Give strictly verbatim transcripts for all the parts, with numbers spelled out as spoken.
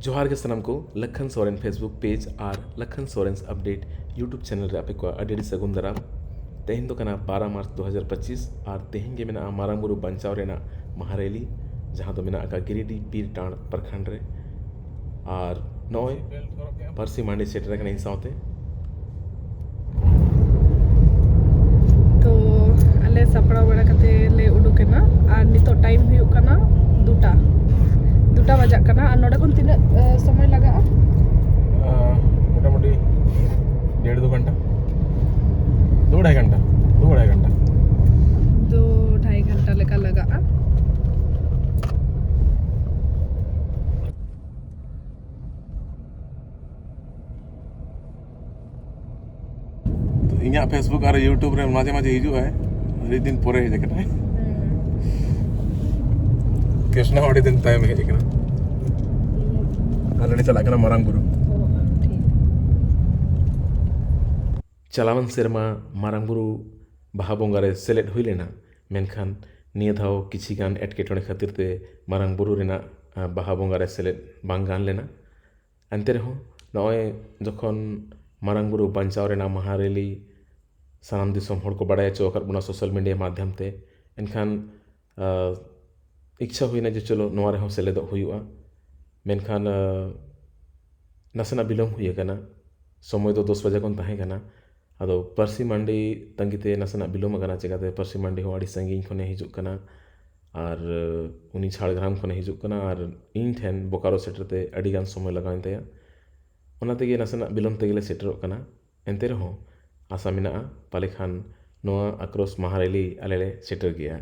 ᱡᱚᱦᱟᱨ ᱜᱮ ᱥᱟᱱᱟᱢ ᱠᱚ, ᱞᱟᱠᱷᱟᱱ ᱥᱚᱨᱮᱱ Facebook page ᱟᱨ ᱞᱟᱠᱷᱟᱱ ᱥᱚᱨᱮᱱ update YouTube channel ᱨᱮ ᱟᱯᱮ ᱠᱚᱣᱟᱜ ᱟᱹᱰᱤ ᱟᱹᱰᱤ ᱥᱟᱹᱜᱩᱱ ᱫᱟᱨᱟᱢ᱾ ᱛᱮᱦᱮᱧ ᱫᱚ ᱠᱟᱱᱟ ᱵᱟᱨᱚ ᱢᱟᱨᱪ ᱫᱩ ᱦᱟᱡᱟᱨ ᱯᱚᱸᱪᱤᱥ ᱟᱨ ᱛᱮᱦᱮᱧ ᱜᱮ ᱢᱮᱱᱟᱜᱼᱟ ᱢᱟᱨᱟᱝ ᱵᱩᱨᱩ ᱵᱟᱧᱪᱟᱣ ᱨᱮᱱᱟᱜ ᱢᱟᱦᱟ ᱨᱮᱞᱤ, ᱡᱟᱦᱟᱸ ᱫᱚ ᱢᱮᱱᱟᱜ ᱟᱠᱟᱫ ᱜᱤᱨᱤᱰᱤ ᱯᱤᱨ ᱴᱟᱬ ᱯᱨᱚᱠᱷᱚᱸᱰ ᱨᱮ᱾ ᱟᱨ ᱱᱚᱜᱼᱚᱭ ᱯᱟᱹᱨᱥᱤ ᱢᱟᱱᱰᱤ ᱥᱮᱴᱮᱨ ᱟᱠᱟᱱᱟ ᱤᱧ ᱥᱟᱶᱛᱮ᱾ ᱛᱚ ᱟᱞᱮ ᱥᱟᱯᱲᱟᱣ ᱵᱟᱲᱟ ᱠᱟᱛᱮ ᱞᱮ ᱩᱰᱩᱠ ᱮᱱᱟ ᱟᱨ ᱱᱤᱛᱚᱜ time ᱦᱩᱭᱩᱜ ᱠᱟᱱᱟ ᱫᱩᱴᱟ, ᱫᱩᱴᱟ ᱵᱟᱡᱟᱜ ᱠᱟᱱᱟ᱾ ᱟᱨ ᱱᱚᱰᱮ ᱠᱷᱚᱱ ᱛᱤᱱᱟᱹᱜ ᱥᱚᱢᱚᱭ ᱞᱟᱜᱟᱜᱼᱟ? ᱢᱳᱴᱟᱢᱩᱴᱤ ᱰᱮᱲ ᱫᱩ ᱜᱷᱚᱱᱴᱟ, ᱫᱩ ᱰᱷᱟᱭ ᱜᱷᱚᱱᱴᱟ, ᱫᱩ ᱰᱷᱟᱭ ᱜᱷᱚᱱᱴᱟ᱾ ᱫᱩ ᱰᱷᱟᱭ ᱜᱷᱚᱱᱴᱟ ᱞᱮᱠᱟ ᱞᱟᱜᱟᱜᱼᱟ᱾ ᱤᱧᱟᱹᱜ Facebook ᱟᱨ YouTube ᱨᱮ ᱢᱟᱡᱷᱮ ᱢᱟᱡᱷᱮ ᱦᱤᱡᱩᱜ ᱟᱭ, ᱟᱹᱰᱤ ᱫᱤᱱ ᱯᱚᱨᱮ ᱦᱮᱡ ᱟᱠᱟᱱᱟᱭ᱾ ᱠᱨᱤᱥᱱᱟ ᱦᱚᱸ ᱟᱹᱰᱤ ᱫᱤᱱ ᱛᱟᱭᱚᱢ ᱦᱮᱡ ᱟᱠᱟᱱᱟ᱾ ᱟᱞᱮ ᱞᱮ ᱪᱟᱞᱟᱜ ᱠᱟᱱᱟ ᱢᱟᱨᱟᱝ ᱵᱩᱨᱩ᱾ ᱪᱟᱞᱟᱣᱮᱱ ᱥᱮᱨᱢᱟ ᱢᱟᱨᱟᱝ ᱵᱩᱨᱩ ᱵᱟᱦᱟ ᱵᱚᱸᱜᱟ ᱨᱮ ᱥᱮᱞᱮᱫ ᱦᱩᱭ ᱞᱮᱱᱟ, ᱢᱮᱱᱠᱷᱟᱱ ᱱᱤᱭᱟᱹ ᱫᱷᱟᱣ ᱠᱤᱪᱷᱤ ᱜᱟᱱ ᱮᱴᱠᱮᱴᱚᱬᱮ ᱠᱷᱟᱹᱛᱤᱨ ᱛᱮ ᱢᱟᱨᱟᱝ ᱵᱩᱨᱩ ᱨᱮᱱᱟᱜ ᱵᱟᱦᱟ ᱵᱚᱸᱜᱟ ᱨᱮ ᱥᱮᱞᱮᱫ ᱵᱟᱝ ᱜᱟᱱ ᱞᱮᱱᱟ᱾ ᱮᱱᱛᱮ ᱨᱮᱦᱚᱸ ᱱᱚᱜᱼᱚᱭ ᱡᱚᱠᱷᱚᱱ ᱢᱟᱨᱟᱝ ᱵᱩᱨᱩ ᱵᱟᱧᱪᱟᱣ ᱨᱮᱱᱟᱜ ᱢᱟᱦᱟ ᱨᱮᱞᱤ ᱥᱟᱱᱟᱢ ᱫᱤᱥᱚᱢ ᱦᱚᱲ ᱠᱚ ᱵᱟᱲᱟᱭ ᱦᱚᱪᱚ ᱟᱠᱟᱫ ᱵᱚᱱᱟ social media ᱢᱟᱫᱽᱫᱷᱚᱢ ᱛᱮ, ᱮᱱᱠᱷᱟᱱ ᱤᱪᱪᱷᱟ ᱦᱩᱭᱱᱟ ᱡᱮ ᱪᱚᱞᱚ ᱱᱚᱣᱟ ᱨᱮᱦᱚᱸ ᱥᱮᱞᱮᱫᱚᱜ ᱦᱩᱭᱩᱜᱼᱟ᱾ ᱢᱮᱱᱠᱷᱟᱱ ᱱᱟᱥᱮᱱᱟᱜ ᱵᱤᱞᱚᱢ ᱦᱩᱭ ᱟᱠᱟᱱᱟ᱾ ᱥᱚᱢᱚᱭ ᱫᱚ ᱫᱚᱥ ᱵᱟᱡᱮ ᱠᱷᱚᱱ ᱛᱟᱦᱮᱸ ᱠᱟᱱᱟ᱾ ᱟᱫᱚ ᱯᱟᱹᱨᱥᱤ ᱢᱟᱱᱰᱤ ᱛᱟᱺᱜᱤ ᱛᱮ ᱱᱟᱥᱮᱱᱟᱜ ᱵᱤᱞᱚᱢ ᱟᱠᱟᱱᱟ, ᱪᱮᱠᱟᱛᱮ ᱯᱟᱹᱨᱥᱤ ᱢᱟᱱᱰᱤ ᱦᱚᱸ ᱟᱹᱰᱤ ᱥᱟᱺᱜᱤᱧ ᱠᱷᱚᱱᱮ ᱦᱤᱡᱩᱜ ᱠᱟᱱᱟ ᱟᱨ ᱩᱱᱤ ᱡᱷᱟᱲᱜᱨᱟᱢ ᱠᱷᱚᱱᱮ ᱦᱤᱡᱩᱜ ᱠᱟᱱᱟ ᱟᱨ ᱤᱧ ᱴᱷᱮᱱ ᱵᱳᱠᱟᱨᱳ ᱥᱮᱴᱮᱨ ᱛᱮ ᱟᱹᱰᱤ ᱜᱟᱱ ᱥᱚᱢᱚᱭ ᱞᱟᱜᱟᱣᱮᱱ ᱛᱟᱭᱟ᱾ ᱚᱱᱟ ᱛᱮᱜᱮ ᱱᱟᱥᱮᱱᱟᱜ ᱵᱤᱞᱚᱢ ᱛᱮᱜᱮ ᱞᱮ ᱥᱮᱴᱮᱨᱚᱜ ᱠᱟᱱᱟ᱾ ᱮᱱᱛᱮ ᱨᱮᱦᱚᱸ ᱟᱥᱟ ᱢᱮᱱᱟᱜᱼᱟ, ᱯᱟᱞᱮ ᱠᱷᱟᱱ ᱱᱚᱣᱟ ᱟᱠᱨᱳᱥ ᱢᱟᱦᱟ ᱨᱮᱞᱤ ᱟᱞᱮ ᱞᱮ ᱥᱮᱴᱮᱨ ᱜᱮᱭᱟ᱾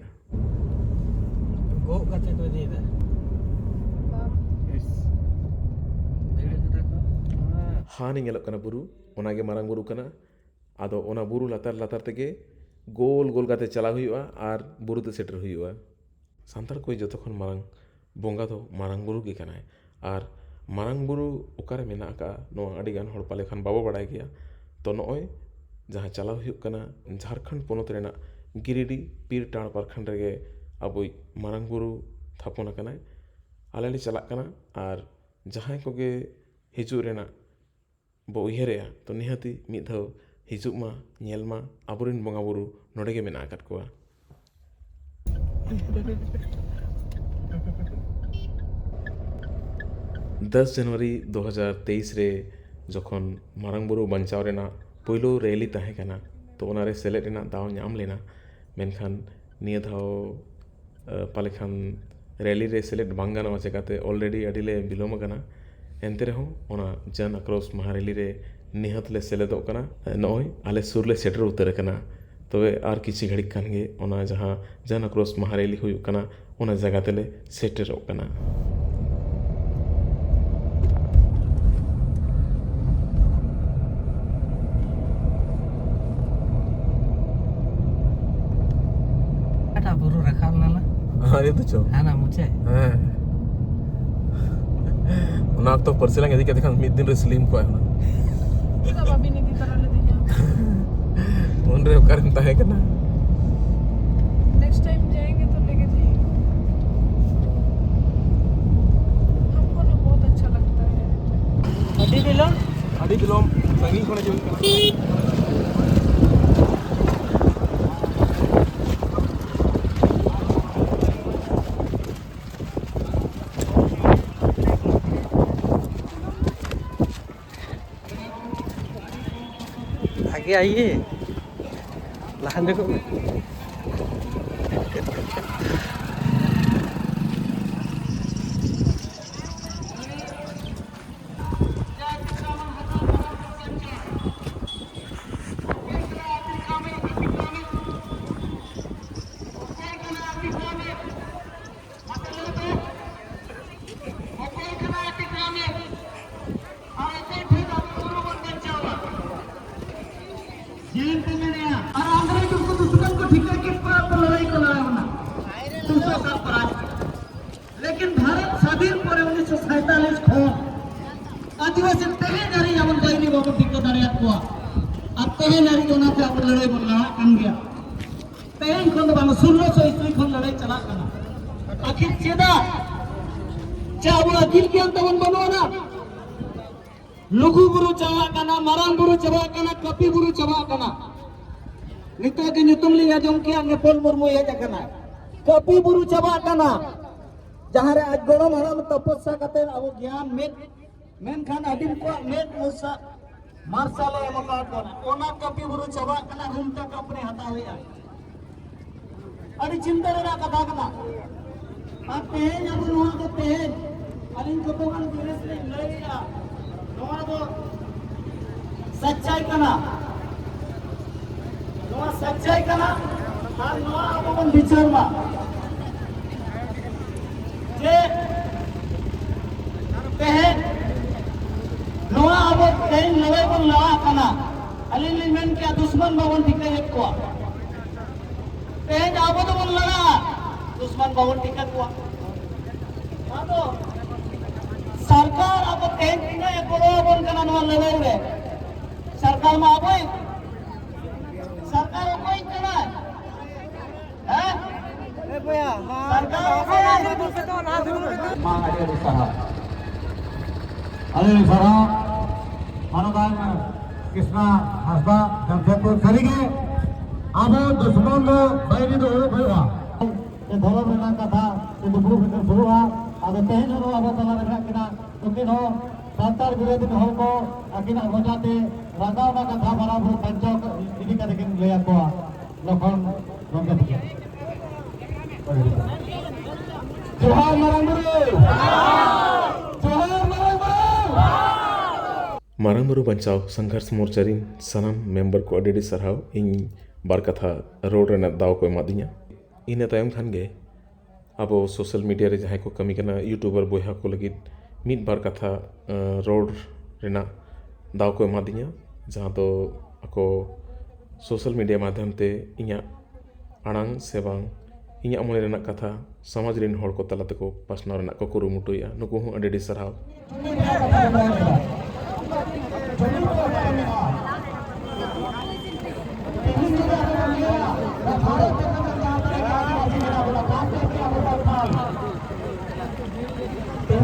ᱜᱚᱜ ᱠᱟᱛᱮ ᱠᱚ ᱤᱫᱤᱭᱮᱫᱟ᱾ ᱦᱟᱱᱮ ᱧᱮᱞᱚᱜ ᱠᱟᱱᱟ ᱵᱩᱨᱩ, ᱚᱱᱟᱜᱮ ᱢᱟᱨᱟᱝ ᱵᱩᱨᱩ ᱠᱟᱱᱟ᱾ ᱟᱫᱚ ᱚᱱᱟ ᱵᱩᱨᱩ ᱞᱟᱛᱟᱨ ᱞᱟᱛᱟᱨ ᱛᱮᱜᱮ ᱜᱳᱞ ᱜᱳᱞ ᱠᱟᱛᱮ ᱪᱟᱞᱟᱣ ᱦᱩᱭᱩᱜᱼᱟ ᱟᱨ ᱵᱩᱨᱩ ᱛᱮ ᱥᱮᱴᱮᱨ ᱦᱩᱭᱩᱜᱼᱟ᱾ ᱥᱟᱱᱛᱟᱲ ᱠᱚ ᱡᱚᱛᱚ ᱠᱷᱚᱱ ᱢᱟᱨᱟᱝ ᱵᱚᱸᱜᱟ ᱫᱚ ᱢᱟᱨᱟᱝ ᱵᱩᱨᱩ ᱜᱮ ᱠᱟᱱᱟᱭ᱾ ᱟᱨ ᱢᱟᱨᱟᱝ ᱵᱩᱨᱩ ᱚᱠᱟᱨᱮ ᱢᱮᱱᱟᱜ ᱟᱠᱟᱫᱼᱟ, ᱱᱚᱣᱟ ᱟᱹᱰᱤ ᱜᱟᱱ ᱦᱚᱲ ᱯᱟᱞᱮ ᱠᱷᱟᱱ ᱵᱟᱵᱚ ᱵᱟᱲᱟᱭ ᱜᱮᱭᱟ᱾ ᱛᱚ ᱱᱚᱜᱼᱚᱭ ᱡᱟᱦᱟᱸ ᱪᱟᱞᱟᱣ ᱦᱩᱭᱩᱜ ᱠᱟᱱᱟ, ᱡᱷᱟᱲᱠᱷᱚᱸᱰ ᱯᱚᱱᱚᱛ ᱨᱮᱱᱟᱜ ᱜᱤᱨᱤᱰᱤ ᱯᱤᱨ ᱴᱟᱬ ᱯᱨᱚᱠᱷᱚᱸᱰ ᱨᱮᱜᱮ ᱟᱵᱚᱭᱤᱡ ᱢᱟᱨᱟᱝ ᱵᱩᱨᱩ ᱛᱷᱟᱯᱚᱱ ᱟᱠᱟᱱᱟᱭ᱾ ᱟᱞᱮ ᱞᱮ ᱪᱟᱞᱟᱜ ᱠᱟᱱᱟ ᱟᱨ ᱡᱟᱦᱟᱸᱭ ᱠᱚᱜᱮ ᱦᱤᱡᱩᱜ ᱨᱮᱱᱟᱜ ᱵᱚ ᱩᱭᱦᱟᱹᱨᱮᱜᱼᱟ, ᱛᱚ ᱱᱤᱦᱟᱹᱛᱤ ᱢᱤᱫ ᱫᱷᱟᱣ ᱦᱤᱡᱩᱜ ᱢᱟ, ᱧᱮᱞ ᱢᱟ, ᱟᱵᱚᱨᱮᱱ ᱵᱚᱸᱜᱟ ᱵᱩᱨᱩ ᱱᱚᱰᱮ ᱜᱮ ᱢᱮᱱᱟᱜ ᱟᱠᱟᱫ ᱠᱚᱣᱟ᱾ ᱫᱚᱥ ᱡᱟᱱᱩᱣᱟᱨᱤ ᱫᱩ ᱦᱟᱡᱟᱨ ᱛᱮᱭᱤᱥ ᱨᱮ ᱡᱚᱠᱷᱚᱱ ᱢᱟᱨᱟᱝ ᱵᱩᱨᱩ ᱵᱟᱧᱪᱟᱣ ᱨᱮᱱᱟᱜ ᱯᱳᱭᱞᱳ ᱨᱮᱞᱤ ᱛᱟᱦᱮᱸ ᱠᱟᱱᱟ, ᱛᱚ ᱚᱱᱟᱨᱮ ᱥᱮᱞᱮᱫ ᱨᱮᱱᱟᱜ ᱫᱟᱣ ᱧᱟᱢ ᱞᱮᱱᱟ᱾ ᱢᱮᱱᱠᱷᱟᱱ ᱱᱤᱭᱟᱹ ᱫᱷᱟᱣ, ᱟᱸ, ᱯᱟᱞᱮ ᱠᱷᱟᱱ ᱨᱮᱞᱤ ᱨᱮ ᱥᱮᱞᱮᱫ ᱵᱟᱝ ᱜᱟᱱᱚᱜᱼᱟ, ᱪᱮᱠᱟᱛᱮ already ᱟᱹᱰᱤ ᱞᱮ ᱵᱤᱞᱚᱢ ᱟᱠᱟᱱᱟ᱾ ᱮᱱᱛᱮ ᱨᱮᱦᱚᱸ ᱚᱱᱟ ᱡᱟᱱ ᱟᱠᱨᱳᱥ ᱢᱟᱦᱟ ᱨᱮᱞᱤ ᱨᱮ ᱱᱤᱦᱟᱹᱛ ᱞᱮ ᱥᱮᱞᱮᱫᱚᱜ ᱠᱟᱱᱟ᱾ ᱱᱚᱜᱼᱚᱭ ᱟᱞᱮ ᱥᱩᱨ ᱞᱮ ᱥᱮᱴᱮᱨ ᱩᱛᱟᱹᱨ ᱟᱠᱟᱱᱟ᱾ ᱛᱚᱵᱮ ᱟᱨ ᱠᱤᱪᱷᱤ ᱜᱷᱟᱹᱲᱤᱡ ᱠᱷᱟᱱ ᱜᱮ ᱚᱱᱟ ᱡᱟᱦᱟᱸ ᱡᱟᱱ ᱟᱠᱨᱳᱥ ᱢᱟᱦᱟ ᱨᱮᱞᱤ ᱦᱩᱭᱩᱜ ᱠᱟᱱᱟ, ᱚᱱᱟ ᱡᱟᱭᱜᱟ ᱛᱮᱞᱮ ᱥᱮᱴᱮᱨᱚᱜ ᱠᱟᱱᱟ᱾ ᱚᱠᱟᱴᱟᱜ ᱵᱩᱨᱩ ᱨᱟᱠᱟᱵ ᱞᱮᱱᱟ? ᱟᱨᱮ ᱫᱚ ᱪᱚ᱾ ᱦᱟᱱᱟ ᱢᱩᱪᱟᱹᱫ? ᱦᱮᱸ᱾ ᱚᱱᱟ ᱚᱠᱛᱚ ᱯᱟᱹᱨᱥᱤ ᱞᱟᱝ ᱤᱫᱤ ᱠᱮᱫ ᱠᱷᱟᱱ ᱢᱤᱫ ᱫᱤᱱ ᱨᱮ ᱥᱞᱤᱢ ᱠᱚᱜᱼᱟ ᱦᱩᱱᱟᱹᱝ᱾ ᱪᱮᱫᱟᱜ ᱵᱟᱵᱤᱱ ᱤᱫᱤ ᱛᱚᱨᱟ ᱞᱮᱫᱤᱧᱟ? ᱩᱱᱨᱮ ᱚᱠᱟᱨᱮᱢ ᱛᱟᱦᱮᱸ ᱠᱟᱱᱟ? Next time जाएंगे तो लेके जाइए। हमको ना बहुत अच्छा लगता है। ᱟᱹᱰᱤ ᱵᱤᱞᱚᱢ? ᱟᱹᱰᱤ ᱵᱤᱞᱚᱢ, ᱥᱟᱺᱜᱤᱧ ᱠᱷᱚᱱ ᱦᱤᱡᱩᱜ ᱦᱩᱭᱩᱜ ᱠᱟᱱᱟ᱾ ᱟᱜᱮ ᱟᱭᱮ, ᱞᱟᱦᱟ ᱧᱚᱜᱚᱜ ᱢᱮ᱾ ᱡᱮᱱ ᱠᱚ ᱢᱮᱱᱮᱜᱼᱟ, ᱟᱨ ᱟᱝᱜᱽᱨᱮᱡᱽ ᱩᱱᱠᱩ ᱫᱩᱥᱢᱚᱱ ᱠᱚ ᱴᱷᱤᱠᱟᱹ ᱠᱮᱫ ᱠᱚᱣᱟ, ᱟᱵᱚ ᱞᱟᱹᱲᱦᱟᱹᱭ ᱠᱚ ᱞᱟᱲᱟᱣ ᱮᱱᱟ᱾ ᱫᱩᱥᱚ ᱥᱟᱞ ᱯᱨᱟᱭ᱾ ᱞᱮᱠᱤᱱ ᱵᱷᱟᱨᱚᱛ ᱥᱟᱫᱷᱤᱱ ᱯᱚᱨᱮ ᱩᱱᱤᱥᱥᱚ ᱥᱟᱭᱛᱟᱞᱤᱥ ᱠᱷᱚᱱ ᱟᱹᱫᱤᱵᱟᱹᱥᱤ ᱛᱮᱦᱮᱧ ᱫᱷᱟᱹᱨᱤᱡ ᱟᱵᱚ ᱵᱟᱹᱭᱨᱤ ᱵᱟᱵᱚᱱ ᱴᱷᱤᱠᱟᱹ ᱫᱟᱲᱮᱭᱟᱫ ᱠᱚᱣᱟ᱾ ᱟᱨ ᱛᱮᱦᱮᱧ ᱫᱷᱟᱹᱨᱤᱡ ᱚᱱᱟᱛᱮ ᱟᱵᱚ ᱞᱟᱹᱲᱦᱟᱹᱭ ᱵᱚᱱ ᱞᱟᱲᱟᱜ ᱠᱟᱱ ᱜᱮᱭᱟ᱾ ᱛᱮᱦᱮᱧ ᱠᱷᱚᱱ ᱫᱚ ᱵᱟᱝ, ᱥᱳᱞᱞᱳᱥᱚ ᱤᱥᱣᱤ ᱠᱷᱚᱱ ᱞᱟᱹᱲᱦᱟᱹᱭ ᱪᱟᱞᱟᱜ ᱠᱟᱱᱟ᱾ ᱟᱹᱠᱷᱤᱨ ᱪᱮᱫᱟᱜ? ᱟᱵᱚ ᱟᱹᱠᱤᱞ ᱜᱮᱭᱟᱱ ᱛᱟᱵᱚᱱ ᱵᱟᱹᱱᱩᱜ ᱟᱱᱟ᱾ ᱞᱩᱜᱩ ᱵᱩᱨᱩ ᱪᱟᱵᱟᱜ ᱠᱟᱱᱟ, ᱢᱟᱨᱟᱝ ᱵᱩᱨᱩ ᱪᱟᱵᱟᱜ ᱠᱟᱱᱟ, ᱠᱟᱹᱯᱤ ᱵᱩᱨᱩ ᱪᱟᱵᱟᱜ ᱠᱟᱱᱟ᱾ ᱱᱤᱛᱚᱜ ᱜᱮ ᱧᱩᱛᱩᱢ ᱞᱤᱧ ᱟᱸᱡᱚᱢ ᱠᱮᱜᱼᱟ, ᱱᱮᱯᱚᱞ ᱢᱩᱨᱢᱩᱭ ᱦᱮᱡ ᱟᱠᱟᱱᱟ᱾ ᱠᱟᱹᱯᱤ ᱵᱩᱨᱩ ᱪᱟᱵᱟᱜ ᱠᱟᱱᱟ, ᱡᱟᱦᱟᱸ ᱨᱮ ᱟᱡ ᱜᱚᱲᱚᱢ ᱦᱟᱲᱟᱢ ᱛᱚᱯᱚᱥᱟ ᱠᱟᱛᱮ ᱟᱵᱚ ᱜᱮᱭᱟᱱ ᱢᱮᱫ, ᱢᱮᱱᱠᱷᱟᱱ ᱟᱹᱫᱤᱢ ᱠᱚᱣᱟᱜ ᱢᱮᱫ ᱢᱚᱥᱟ ᱢᱟᱨᱥᱟᱞᱮ ᱮᱢ ᱟᱠᱟᱫ ᱵᱚᱱᱟ᱾ ᱚᱱᱟ ᱠᱟᱹᱯᱤ ᱵᱩᱨᱩ ᱪᱟᱵᱟᱜ ᱠᱟᱱᱟ, ᱨᱩᱢᱴᱟ ᱠᱚᱢᱯᱟᱱᱤ ᱦᱟᱛᱟᱣ ᱦᱩᱭᱩᱜᱼᱟ᱾ ᱟᱹᱰᱤ ᱪᱤᱱᱛᱟᱹ ᱨᱮᱱᱟᱜ ᱠᱟᱛᱷᱟ ᱠᱟᱱᱟ᱾ ᱟᱨ ᱛᱮᱦᱮᱧ ᱟᱵᱚ ᱱᱚᱣᱟ ᱫᱚ ᱛᱮᱦᱮᱧ ᱟᱹᱞᱤᱧ ᱠᱚᱛᱚ ᱜᱟᱱ ᱡᱤᱱᱤᱥ ᱞᱤᱧ ᱞᱟᱹᱭᱮᱜᱼᱟ, ᱱᱚᱣᱟ ᱫᱚ ᱥᱟᱪᱪᱟᱭ ᱠᱟᱱᱟ, ᱱᱚᱣᱟ ᱥᱟᱪᱪᱟᱭ ᱠᱟᱱᱟ᱾ ᱟᱨ ᱱᱚᱣᱟ ᱟᱵᱚ ᱵᱚᱱ ᱵᱤᱪᱟᱹᱨ ᱢᱟ ᱡᱮ ᱛᱮᱦᱮᱧ ᱱᱚᱣᱟ ᱟᱵᱚ ᱛᱮᱦᱮᱧ ᱞᱟᱹᱲᱦᱟᱹᱭ ᱵᱚᱱ ᱞᱟᱲᱟᱜ ᱠᱟᱱᱟ᱾ ᱟᱹᱞᱤᱧ ᱞᱤᱧ ᱢᱮᱱ ᱠᱮᱭᱟ, ᱫᱩᱥᱢᱟᱱ ᱵᱟᱵᱚᱱ ᱴᱷᱤᱠᱟᱹᱭᱮᱫ ᱠᱚᱣᱟ᱾ ᱛᱮᱦᱮᱧ ᱟᱵᱚ ᱫᱚᱵᱚᱱ ᱞᱟᱲᱟᱜᱼᱟ, ᱫᱩᱥᱢᱟᱱ ᱵᱟᱵᱚᱱ ᱴᱷᱤᱠᱟᱹ ᱠᱚᱣᱟ᱾ ᱟᱫᱚ ᱥᱚᱨᱠᱟᱨ ᱟᱵᱚ ᱛᱮᱦᱮᱧ ᱛᱤᱱᱟᱹᱜ ᱮ ᱜᱚᱲᱚ ᱟᱵᱚᱱ ᱠᱟᱱᱟ ᱱᱚᱣᱟ ᱞᱟᱹᱲᱦᱟᱹᱭ ᱨᱮ? ᱥᱚᱨᱠᱟᱨ ᱢᱟ ᱟᱵᱚᱭᱤᱡ, ᱥᱚᱨᱠᱟᱨ ᱚᱠᱚᱭᱤᱡ ᱠᱟᱱᱟᱭ? ᱦᱮᱸ? ᱮ ᱵᱚᱭᱦᱟ, ᱢᱟ ᱥᱚᱨᱠᱟᱨ ᱚᱠᱚᱭᱤᱡ? ᱢᱟ ᱟᱹᱰᱤ ᱟᱹᱰᱤ ᱥᱟᱨᱦᱟᱣ᱾ ᱟᱹᱰᱤ ᱟᱹᱰᱤ ᱥᱟᱨᱦᱟᱣ᱾ ᱢᱟᱱᱚᱛᱟᱱ ᱠᱨᱤᱥᱱᱟ ᱦᱟᱸᱥᱫᱟ, ᱡᱟᱢᱥᱮᱫᱽᱯᱩᱨ᱾ ᱥᱟᱹᱨᱤᱜᱮ ᱟᱵᱚ ᱫᱩᱥᱢᱚᱱ ᱫᱚ ᱵᱟᱹᱭᱨᱤ ᱫᱚ ᱦᱩᱭᱩᱜ ᱦᱩᱭᱩᱜᱼᱟ᱾ ᱥᱮ ᱫᱷᱚᱨᱚᱢ ᱨᱮᱱᱟᱜ ᱠᱟᱛᱷᱟ ᱥᱮ ᱫᱩᱯᱲᱩᱵ ᱨᱮᱱᱟᱜ ᱥᱩᱨᱩᱜᱼᱟ᱾ ᱟᱫᱚ ᱛᱮᱦᱮᱧ ᱦᱚᱸ ᱟᱵᱚ ᱛᱟᱞᱟ ᱨᱮ ᱢᱮᱱᱟᱜ ᱠᱤᱱᱟ, ᱱᱩᱠᱤᱱ ᱦᱚᱸ ᱥᱟᱱᱛᱟᱲ ᱵᱤᱨᱳᱫᱷᱤ ᱦᱚᱲ ᱠᱚ ᱟᱹᱠᱤᱱᱟᱜ ᱢᱚᱪᱟᱛᱮ ᱨᱟᱸᱜᱟᱣ ᱨᱮᱱᱟᱜ ᱠᱟᱛᱷᱟ ᱢᱟᱨᱟᱝ ᱵᱩᱨᱩ ᱵᱟᱧᱪᱟᱣ ᱤᱫᱤ ᱠᱟᱛᱮ ᱠᱤᱱ ᱞᱟᱹᱭ ᱟᱠᱚᱣᱟ᱾ ᱞᱚᱠᱷᱚᱱ ᱜᱚᱢᱠᱮ ᱛᱟᱹᱠᱤᱱ᱾ ᱡᱚᱦᱟᱨ ᱢᱟᱨᱟᱝ ᱵᱩᱨᱩ᱾ ᱡᱚᱦᱟᱨ ᱢᱟᱨᱟᱝ ᱵᱩᱨᱩ᱾ ᱢᱟᱨᱟᱝ ᱵᱩᱨᱩ ᱵᱟᱧᱪᱟᱣ ᱥᱚᱝᱜᱷᱟᱨᱥ ᱢᱳᱨᱪᱟ ᱨᱤᱱ ᱥᱟᱱᱟᱢ ᱢᱮᱢᱵᱟᱨ ᱠᱚ ᱟᱹᱰᱤ ᱟᱹᱰᱤ ᱥᱟᱨᱦᱟᱣ, ᱤᱧ ᱵᱟᱨ ᱠᱟᱛᱷᱟ ᱨᱚᱲ ᱨᱮᱱᱟᱜ ᱫᱟᱣ ᱠᱚ ᱮᱢᱟᱫᱤᱧᱟ᱾ ᱤᱱᱟᱹ ᱛᱟᱭᱚᱢ ᱠᱷᱟᱱ ᱜᱮ ᱟᱵᱚ ᱥᱳᱥᱟᱞ ᱢᱤᱰᱤᱭᱟ ᱨᱮ ᱡᱟᱦᱟᱸᱭ ᱠᱚ ᱠᱟᱹᱢᱤ ᱠᱟᱱᱟ, ᱭᱩᱴᱩᱵᱟᱨ ᱵᱚᱭᱦᱟ ᱠᱚ ᱞᱟᱹᱜᱤᱫ ᱢᱤᱫ ᱵᱟᱨ ᱠᱟᱛᱷᱟ, ᱮᱸ, ᱨᱚᱲ ᱨᱮᱱᱟᱜ ᱫᱟᱣ ᱠᱚ ᱮᱢᱟᱫᱤᱧᱟ, ᱡᱟᱦᱟᱸ ᱫᱚ ᱟᱠᱚ ᱥᱳᱥᱟᱞ ᱢᱤᱰᱤᱭᱟ ᱢᱟᱫᱽᱫᱷᱚᱢ ᱛᱮ ᱤᱧᱟᱹᱜ ᱟᱲᱟᱝ ᱥᱮ ᱵᱟᱝ ᱤᱧᱟᱹᱜ ᱢᱚᱱᱮ ᱨᱮᱱᱟᱜ ᱠᱟᱛᱷᱟ ᱥᱚᱢᱟᱡᱽ ᱨᱮᱱ ᱦᱚᱲ ᱠᱚ ᱛᱟᱞᱟ ᱛᱮᱠᱚ ᱯᱟᱥᱱᱟᱣ ᱨᱮᱱᱟᱜ ᱠᱚ ᱠᱩᱨᱩᱢᱩᱴᱩᱭᱮᱫᱼᱟ᱾ ᱱᱩᱠᱩ ᱦᱚᱸ ᱟᱹᱰᱤ ᱟᱹᱰᱤ ᱥᱟᱨᱦᱟᱣ᱾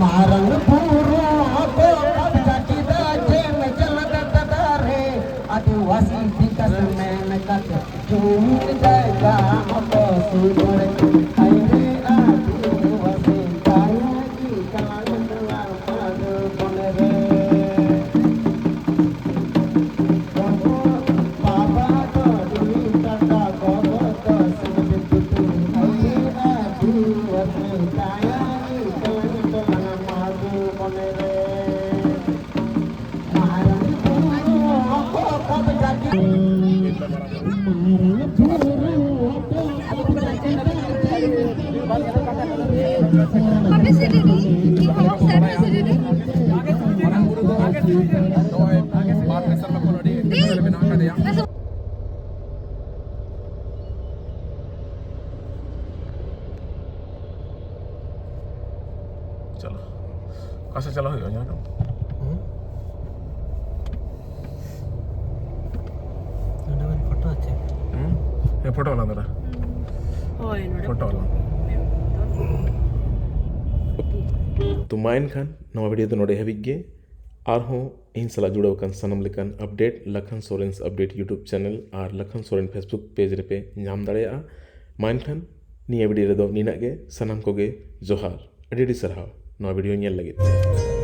ᱢᱟᱨᱟᱝ ᱵᱩᱨᱩ ᱦᱚᱸᱠᱚ ᱠᱟᱵᱽᱡᱟ ᱠᱮᱫᱟ ᱡᱮ ᱢᱮᱡᱟᱞ ᱫᱟᱫᱟ ᱨᱮ, ᱟᱹᱫᱤᱵᱟᱹᱥᱤ ᱵᱤᱠᱟᱥ ᱢᱮᱱ ᱠᱟᱛᱮ ᱡᱩᱢᱤ ᱡᱟᱭᱜᱟ ᱦᱚᱸᱠᱚ ᱥᱩᱫᱷᱟᱹᱨ᱾ ᱦᱟᱭ ᱨᱮ ᱟᱹᱫᱤᱵᱟᱹᱥᱤ ᱫᱟᱭᱟ ᱜᱮ ᱠᱟᱱᱟ ᱱᱚᱣᱟ ᱢᱟᱫᱷᱩᱵᱚᱱ ᱨᱮ᱾ ᱵᱟᱵᱟ ᱫᱚ ᱰᱩᱞᱤ ᱠᱟᱠᱟ, ᱜᱚᱜᱚ ᱫᱚ ᱥᱤᱢᱤ ᱯᱩᱛᱩᱞ᱾ ᱦᱟᱭ ᱨᱮ ᱟᱹᱫᱤᱵᱟᱹᱥᱤ ᱫᱟᱭᱟ ᱜᱮ ᱠᱟᱱᱟ ᱱᱚᱣᱟ ᱢᱟᱫᱷᱩᱵᱚᱱ ᱨᱮ᱾ ᱪᱚᱞᱚ, ᱚᱠᱟ ᱥᱮᱫ ᱪᱟᱞᱟᱣ ᱦᱩᱭᱩᱜᱼᱟ ᱧᱮᱞ ᱫᱚ? ᱦᱩᱸ? ᱱᱚᱰᱮ ᱵᱮᱱ ᱯᱷᱳᱴᱳ ᱦᱚᱪᱚᱭᱟ? ᱦᱩᱸ? ᱦᱮᱸ, ᱯᱷᱳᱴᱳ ᱟᱞᱟᱝ ᱫᱚ᱾ ᱦᱳᱭ, ᱱᱚᱰᱮ ᱯᱷᱳᱴᱳ ᱟᱞᱟᱝ᱾ ᱛᱚ ᱢᱟ ᱮᱱᱠᱷᱟᱱ ᱱᱚᱣᱟ ᱵᱷᱤᱰᱤᱭᱳ ᱫᱚ ᱱᱚᱰᱮ ᱦᱟᱹᱵᱤᱡ ᱜᱮ᱾ ᱟᱨᱦᱚᱸ ᱤᱧ ᱥᱟᱞᱟᱜ ᱡᱩᱲᱟᱹᱣ ᱟᱠᱟᱱ ᱥᱟᱱᱟᱢ ᱞᱮᱠᱟᱱ ᱟᱯᱰᱮᱴ ᱞᱟᱠᱷᱟᱱ ᱥᱚᱨᱮᱱ ᱟᱯᱰᱮᱴ YouTube ᱪᱮᱱᱮᱞ ᱟᱨ ᱞᱟᱠᱷᱟᱱ ᱥᱚᱨᱮᱱ Facebook ᱯᱮᱡᱽ ᱨᱮᱯᱮ ᱧᱟᱢ ᱫᱟᱲᱮᱭᱟᱜᱼᱟ᱾ ᱢᱟ ᱮᱱᱠᱷᱟᱱ ᱱᱤᱭᱟᱹ ᱵᱷᱤᱰᱤᱭᱳ ᱨᱮᱫᱚ ᱱᱤᱱᱟᱹᱜ ᱜᱮ᱾ ᱥᱟᱱᱟᱢ ᱠᱚᱜᱮ ᱡᱚᱦᱟᱨ, ᱟᱹᱰᱤ ᱟᱹᱰᱤ ᱥᱟᱨᱦᱟᱣ ᱱᱚᱣᱟ ᱵᱷᱤᱰᱤᱭᱳ ᱧᱮᱞ ᱞᱟᱹᱜᱤᱫ ᱛᱮ᱾